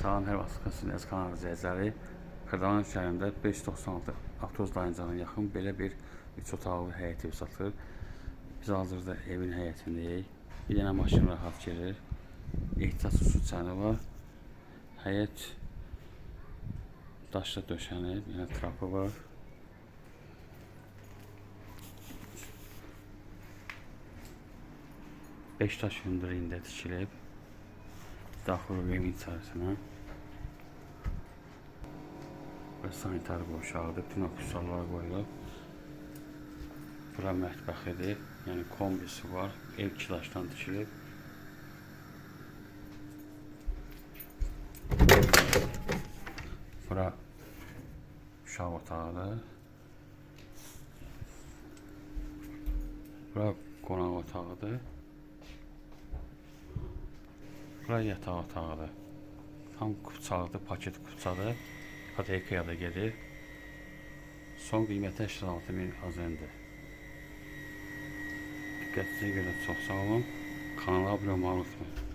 Salam, hər vaxt xeyir kanal izləyiciləri. Xırdalan şəhərində 596 avtobus dayanacağına yaxın belə bir 3 otaqlı həyət ev satılır. Biz hazırda evin həyətindəyik. Bir dənə maşın rahat girir. Ehtiyatsız su çəni var. Həyət daşla döşənib, yəni trapı var. Beş daş hündürlüyündə tikilib. Daxil olur evin içərisinə. Və sanitar qovşağıdır. Bütün aksesuarlar qoyulub. Bura mətbəxidir. Yəni kombisi var. Ev iki daşdan tikilib. Bura uşaq otağıdır. Bura qonaq otağıdır. Bura yataq otağıdır. Tam kupçalıdır, paket kupçadır. İpotekaya da gedir. Son qiyməti 86 min AZN-dir. Diqqətinizə görə çox sağ olun. Kanala abunə olmağı unutmayın.